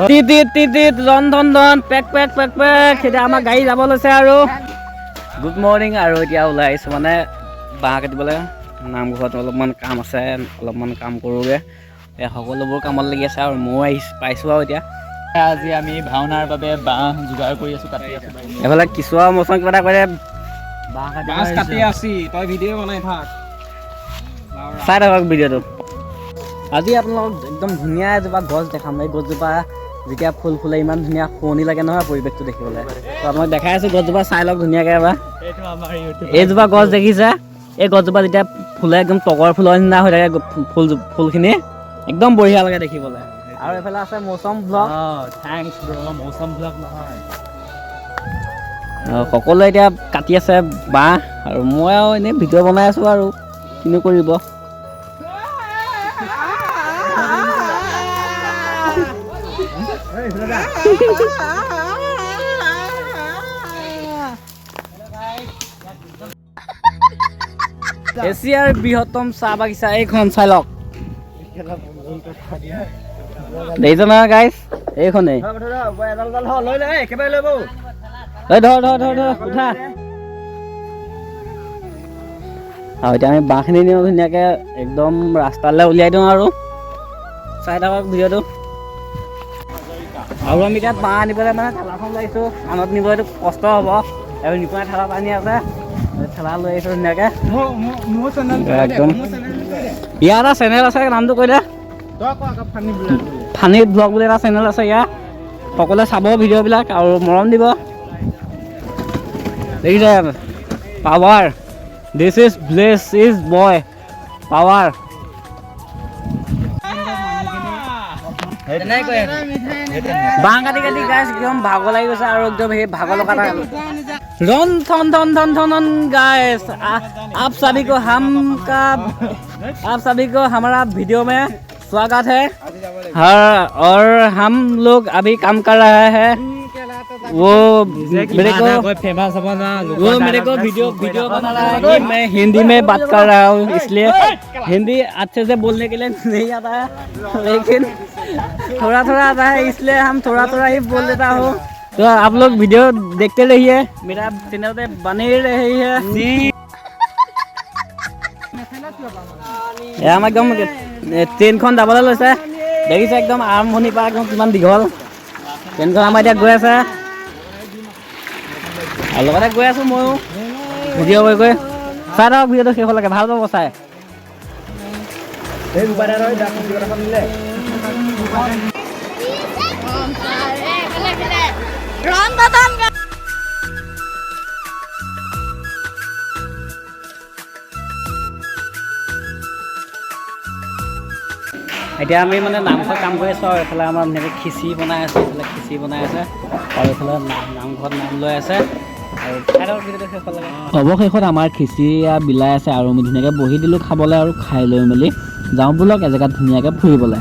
টিট টিট টিট, ৰন ধন ধন, pack pack pack pack. এতিয়া আমাৰ গাড়ী যাব লৈছে আৰু। Good morning. আৰু এতিয়া ওলাই আহিছোঁ মানে বাঁহ কাটিবলৈ। নামঘৰত অলপমান কাম আছে, অলপমান কাম কৰোঁগৈ। এই সকলোবোৰ কামত লাগি আছে আৰু ময়ো আহি পাইছোঁ। আৰু এতিয়া আজি আমি ভাওনাৰ বাবে বাঁহ যোগাৰ কৰি আছো, কাটি আছো। এইফালে কেঁচুৱা মচন কিবা এটা কৰে। বাঁহ। বাঁহ কাটি আছি, তই ভিডিঅ' বনাই থাক। চাই থাকক ভিডিঅ'টো। আজি আপোনালোকক একদম ধুনীয়া এজোপা গছ দেখাম। এই গছজোপা যেতিয়া ফুল ফুলে, ইমান ধুনীয়া শুৱনি লাগে নহয় পৰিৱেশটো দেখিবলৈ। তো আপোনাক দেখাই আছোঁ গছজোপা, চাই লওক ধুনীয়াকৈ এবাৰ। এইটো আমাৰ ইউটিউব। এইজোপা গছ দেখিছে? এই গছজোপা যেতিয়া ফুলে, একদম তগৰ ফুলৰ নিচিনা হৈ থাকে ফুল ফুলখিনি, একদম বঢ়িয়া লাগে দেখিবলৈ। আৰু এইফালে আছে মৌচম ব্লগ। Thanks ব্ৰ। মৌচম ব্লগ নহয়। সকলোৱে এতিয়া কাটি আছে বাঁহ আৰু মই আৰু এনেই ভিডিঅ' বনাই আছোঁ। আৰু কিনো কৰিব? এছিয়াৰ বৃহত্তম চাহ বাগিচা এইখন, চাই লওক। দেখিছে নহয় গাইছ, এইখনেই। এই ধৰ ধৰ ধৰ ধৰ, উঠা। আৰু এতিয়া আমি বাঁহখিনি নিওঁ, ধুনীয়াকৈ একদম ৰাস্তালৈ উলিয়াই দিওঁ। আৰু চাই থাকক ভিডিঅ'টো। আৰু আমি এতিয়া বাঁহ আনিবলৈ মানে ঠেলাখন লৈ আহিছোঁ। আনত নিব এইটো কষ্ট হ'ব। আৰু নিপুণে ঠেলাত আনি আছে, ঠেলা লৈ আহিছোঁ ধুনীয়াকৈ একদম। ইয়াৰ এটা চেনেল আছে, নামটো কৈ দে। ফানী ব্লগ বুলি এটা চেনেল আছে ইয়াৰ। সকলোৱে চাব ভিডিঅ'বিলাক আৰু মৰম দিব। দেখিছে power, this is bless is boy power. বাঁহ কাটি কাটি গাইছ একদম ভাগৰ লাগি গৈছে। আৰু একদম সেই ভাগৰ লগা এটা रन थन थन थन थन थन। गाइस, आप सभी को हम का आप सभी को हमारा वीडियो में स्वागत है। हाँ, और हम लोग अभी काम कर रहे हैं। वो मेरे को ফেমাছ হ'ব না। वो मेरे को वीडियो वीडियो बना रहा है कि मैं हिंदी में बात कर रहा हूँ, इसलिए हिंदी अच्छे से बोलने के लिए नहीं आता है, लेकिन थोड़ा थोड़ा आता है, इसलिए हम थोड़ा थोड़ा ही बोल देता हूँ। तो आप लोग वीडियो देखते रहिए, मेरा चैनल पे बने रही है। এয়া আমাৰ একদম ট্ৰেইনখন যাবলৈ লৈছে। দেখিছে, একদম আৰম্ভণিৰ পৰা একদম কিমান দীঘল ট্ৰেইনখন আমাৰ এতিয়া গৈ আছে। আৰু লগতে গৈ আছোঁ ময়ো ভিডিঅ' কৰি কৰি। চাই থাকক ভিডিঅ'টো শেষলৈকে, ভাল পাব চাই। ৰং বদন। এতিয়া আমি মানে নামঘৰত কাম কৰি আছোঁ। আৰু এইফালে আমাৰ ধুনীয়াকৈ খিচি বনাই আছে, এইফালে খিচি বনাই আছে আৰু এইফালে নামঘৰত নাম লৈ আছে। আৰু চাই থাকক ভিডিঅ'টো শেষলৈকে। অৱশেষত আমাৰ খিচিৰি বিলাই আছে আৰু আমি ধুনীয়াকৈ বহি দিলোঁ খাবলৈ। আৰু খাই লৈ মেলি যাওঁ ব'লক এজেগাত ধুনীয়াকৈ ফুৰিবলৈ।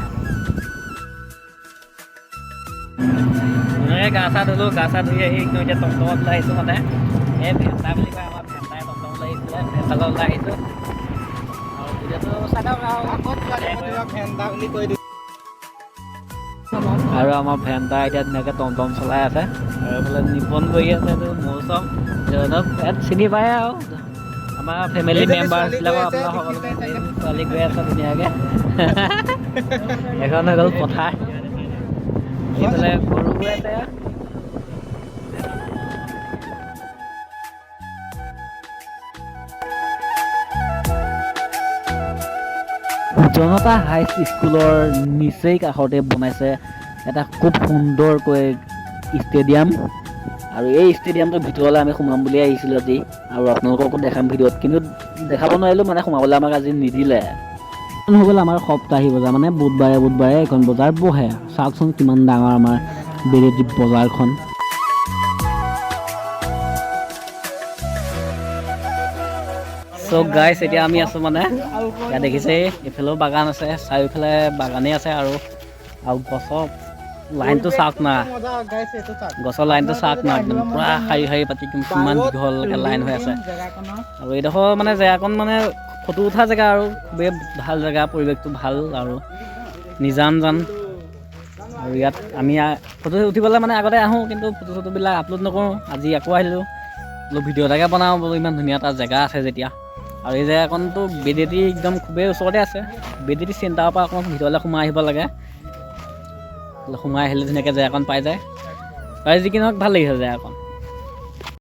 ধুনীয়াকৈ গা চা ধুলোঁ। গা চা ধুই আহি একদম এতিয়া টমটমত ওলাই আহিছোঁ। মানে এই ভেন্টা বুলি কয়, আমাৰ ভেন্টাই টমটম লৈ আহিছিলে, ভেন্টালৈ ওলাই আহিছোঁ। আৰু ভিডিঅ'টো চাই থাকক। আৰু আৰু আমাৰ ভেন্টা এতিয়া ধুনীয়াকৈ টমটম চলাই আছে। আৰু এইফালে নিপন বহি আছে, এইটো মৌচম ইয়াত চিনি পায়। আৰু আমাৰ ফেমিলি মেম্বাৰ্ছবিলাকক আপোনাৰ সকলোকে। ছোৱালী গৈ আছে ধুনীয়াকৈ। এখন হৈ গ'ল পথাৰ, এইফালে গৰু গৈ আছে। জনতা হাই স্কুলৰ নিচেই কাষতে বনাইছে এটা খুব সুন্দৰকৈ ষ্টেডিয়াম। আৰু এই ষ্টেডিয়ামটোৰ ভিতৰলৈ আমি সোমাম বুলি আহিছিলোঁ আজি আৰু আপোনালোককো দেখাম ভিডিঅ'ত, কিন্তু দেখাব নোৱাৰিলোঁ, মানে সোমাবলৈ আমাক আজি নিদিলে। হৈ গ'ল আমাৰ সপ্তাহী বজাৰ, মানে বুধবাৰে বুধবাৰে এইখন বজাৰ বহে। চাওকচোন কিমান ডাঙৰ আমাৰ বেৰেদ্বীপ বজাৰখন। চ' গাইছ, এতিয়া আমি আছোঁ মানে ইয়াত দেখিছে, এইফালেও বাগান আছে, চাৰিওফালে বাগানেই আছে। আৰু আৰু গছৰ লাইনটো চাওক না, গছৰ লাইনটো চাওক না, একদম পূৰা শাৰী শাৰী পাতি একদম কিমান দীঘলকৈ লাইন হৈ আছে। আৰু এইডোখৰ মানে জেগাকণ মানে ফটো উঠা জেগা আৰু খুবেই ভাল জেগা, পৰিৱেশটো ভাল আৰু নিজান জান। আৰু ইয়াত আমি ফটো উঠিবলৈ মানে আগতে আহোঁ, কিন্তু ফটো চটোবিলাক আপলোড নকৰোঁ। আজি আকৌ আহিলোঁ, বোলো ভিডিঅ' এটাকে বনাওঁ বোলো, ইমান ধুনীয়া এটা জেগা আছে যেতিয়া। আৰু এই জেগাকণটো বেদেতি একদম খুবেই ওচৰতে আছে। বেদেতি চেণ্টাৰৰ পৰা অকণমান ভিতৰলৈ সোমাই আহিব লাগে। সোমাই আহিলে ধুনীয়াকৈ জেগাকণ পাই যায়। আৰু যি কি নহওক, ভাল লাগিছে জেগাকণ।